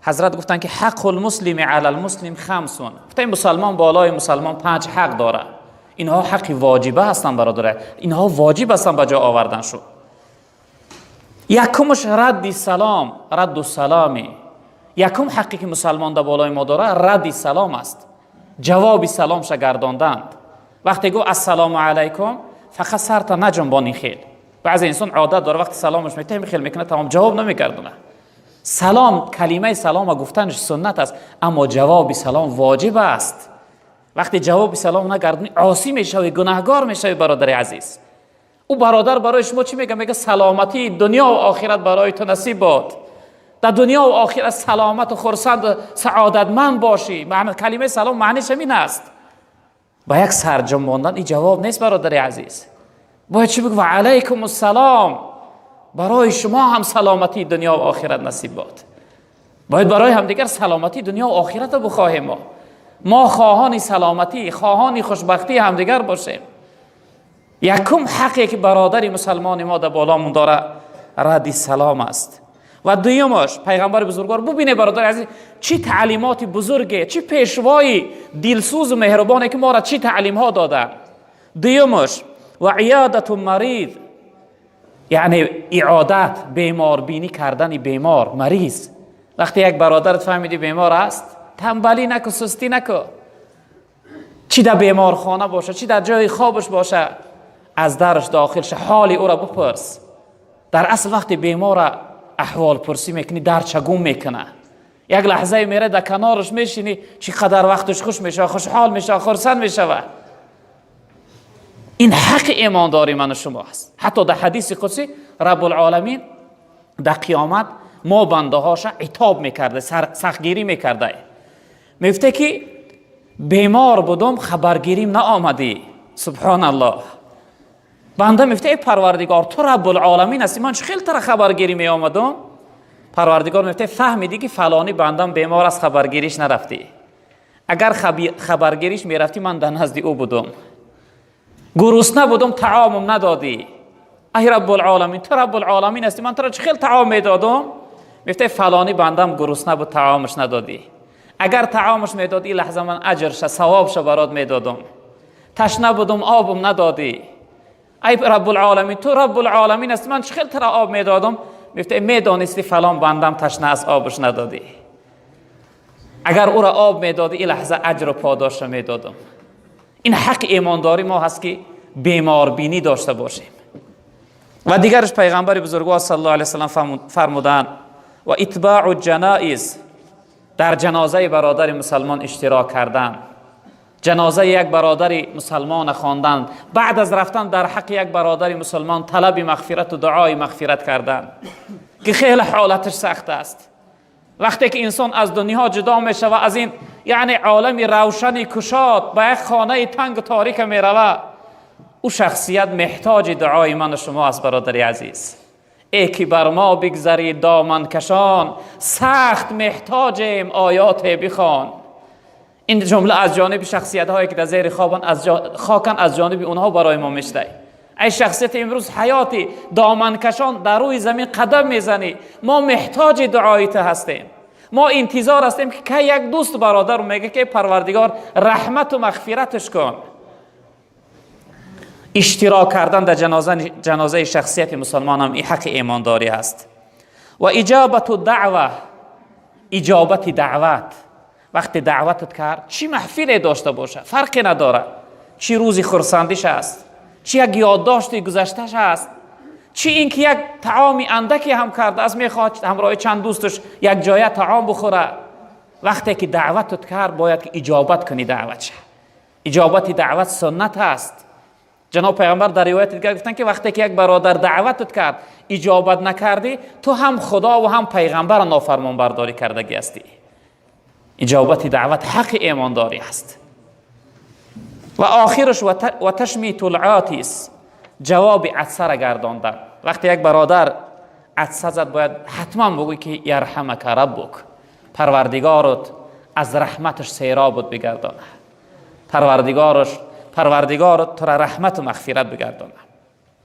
Ҳазрат гуфтанд, ки حق المسلم علی المسلم خمس. гуфтанд, мусалмон болои мусалмон панҷ ҳақ дорад. Инҳо ҳаққи воҷиба ҳастанд, бародаре, инҳо воҷиб ҳастанд ба ҷо овардан шуд. Якумаш радди салом, رد السلام. Якум ҳаққе, ки мусалмон дар болои мо дорад, радди салом аст, ҷавоби саломша гардонданд. Вақте гуфт «Ассалому алайкум», фақат сарта наҷунбони. Хел баъзе инсон одат дора, вақти саломаш метаҳем, хел мекунад, тамом, ҷавоб намегардонад. Салом, калимаи салома гуфтанаш суннат аст, аммо ҷавоби салом воҷиб аст. Вақте ҷавоби салом нагардонӣ, осӣ мешавӣ, гунаҳгор мешавӣ, бародари азиз. Ӯ бародар барои шумо чӣ мега? Мега: «Саломатии дунё ва охират барои ту насиб бод, дар дунё ва охират саломату хурсанду саодатманд бошӣ». Калимаи салом маъниш ҳамин аст. Ба як сарҷунбондан ин ҷавоб нест, бародари азиз. Бояд чӣ бигӯ? «Ва алайкум ассалом, барои шумо ҳам саломатии дунё ва охират насиб бод». Бояд барои ҳамдигар саломатии дунё ва охиратро бихоҳем. Мо хоҳони саломатӣ, хоҳони хушбахтии ҳамдигар бошем. Якум ҳақе, ки бародари мусалмони мо дар боломон дора, радди салом аст. Ва дуюмаш, пайғамбари бузургвор, бубине, бародари азиз, чӣ таълимоти бузурге, чӣ пешвои дилсӯзу меҳрубоне, ки моро чӣ таълимҳо доданд. Дуюмаш وعیادة المریض, яъне иодат, беморбинӣ кардани бемор, мариз. Вақте як бародарат фаҳмиди, бемор аст, тамбалӣ наку, сустӣ наку. Чӣ дар беморхона боша, чӣ дар ҷои хобаш боша, аз дараш дохил ша, ҳоли ӯро бипурс. Дар асл, вақте бемора аҳволпурсӣ мекунӣ, дардша гум мекуна. Як лаҳзае мере, дар канораш мешинӣ, чӣ қадар вақташ хуш мешава, хушҳол мешава, хурсанд мешава. Ин ҳаққи имондори ману шумо аст. Ҳатто дар ҳадиси қудсӣ Раббулоламин дар қиёмат мо бандаҳоша итоб мекарда, сахтгирӣ мекарда, мегуфте, ки бемор будум, хабаргирим наомадӣ. Субҳоналлоҳ! Банда мегуфте: «Эй Парвардигор, ту Раббулоламин ҳастӣ, ман чӣ хел тара хабаргирӣ меомадум?» Парвардигор мегуфте: «Фаҳмидӣ, ки фалонӣ бандам бемор аст, хабаргириш нарафтӣ. Агар хабаргириш мерафтӣ, ман дар назди ӯ будум. Гурусна будум, таомум надодӣ. Ай Раббулоламин, ту Раббулоламин ҳастӣ, ман туро чӣ хел таом медодум?» Мегуфте: «Фалонӣ бандам гурусна буд, таомаш надодӣ. Агар таомаш медодӣ, ин лаҳза ман аҷрша, савобша барот медодум. Ташна будум, обум надодӣ. Ай Раббулоламин, ту Раббулоламин ҳастӣ, ман чӣ хел туро об медодум?» Мегуфте: «Медонисти, фалон бандам ташна аст, обаш надодӣ. Агар ӯро об медодӣ, ин лаҳза аҷру подошро медодум». Ин ҳаққи имондорӣ мо ҳаст, ки беморбинӣ дошта бошем. Ва дигараш, пайғамбари бузургвор саллаллоҳу алайҳи васаллам фармуданд: واتباع الجنائز, дар ҷанозаи бародари мусалмон иштирок кардан, ҷанозаи як бародари мусалмона хондан, баъд аз рафтан дар ҳаққи як бародари мусалмон талаби мағфирату дуои мағфират кардан, ки хеле ҳолаташ сахт аст. Вақте ки инсон аз дунё ҷудо мешава, аз ин, яъне, олами равшани кушод ба як хонаи тангу торика мерава, ӯ шахсият меҳтоҷи дуои ману шумо аст, бародари азиз. Э ки бар мо бигзарӣ доманкашон, сахт меҳтоҷем, оёте бихон. Ин ҷумла аз ҷониби шахсиятҳое, ки дар зери хобан, аз хокан, аз ҷониби онҳо барои мо мештай. Ай шахсияти имрӯз ҳаёти доманкашон дар рӯи замин қадам мезанӣ, мо меҳтоҷи дуои ту ҳастем. Мо интизор ҳастем, ки кай як дӯст, бародар мега, ки Парвардигор раҳмату мағфираташ кун. Иштирок кардан дар ҷанозаи шахсияти мусулмонам ин ҳаққи имондорӣ ҳаст. وإجابة الدعوة, иҷобати даъват. Вақте даъватат кард, чӣ маҳфиле дошта боша, фарқе надорад, чӣ рӯзи хурсандиш аст, чӣ як ёддошти гузашташ аст, чӣ ин ки як таоми андаке ҳам кардааст, мехоҳад ҳамроҳи чанд дӯсташ як ҷоя таом бихӯра, вақте ки даъватат кард, бояд ки иҷобат кунӣ даъватша. Иҷобати даъват суннат аст. Ҷаноб пайғамбар дар ривояти дигар гуфтанд, ки вақте ки як бародар даъватат кард, иҷобат накардӣ, ту ҳам Худо ва ҳам пайғамбарро нофармонбардорӣ кардагӣ ҳастӣ. Иҷобати даъват ҳаққи имондорӣ аст. Ва охираш وتشميت العاطس, ҷавоби атсара гардондан. Вақте як бародар атса зад, бояд ҳатман бигӯй, ки يرحمك ربك, Парвардигорот аз раҳматаш серобут бигардона, Парвардигораш, Парвардигорот тура раҳмату мағфират бигардона.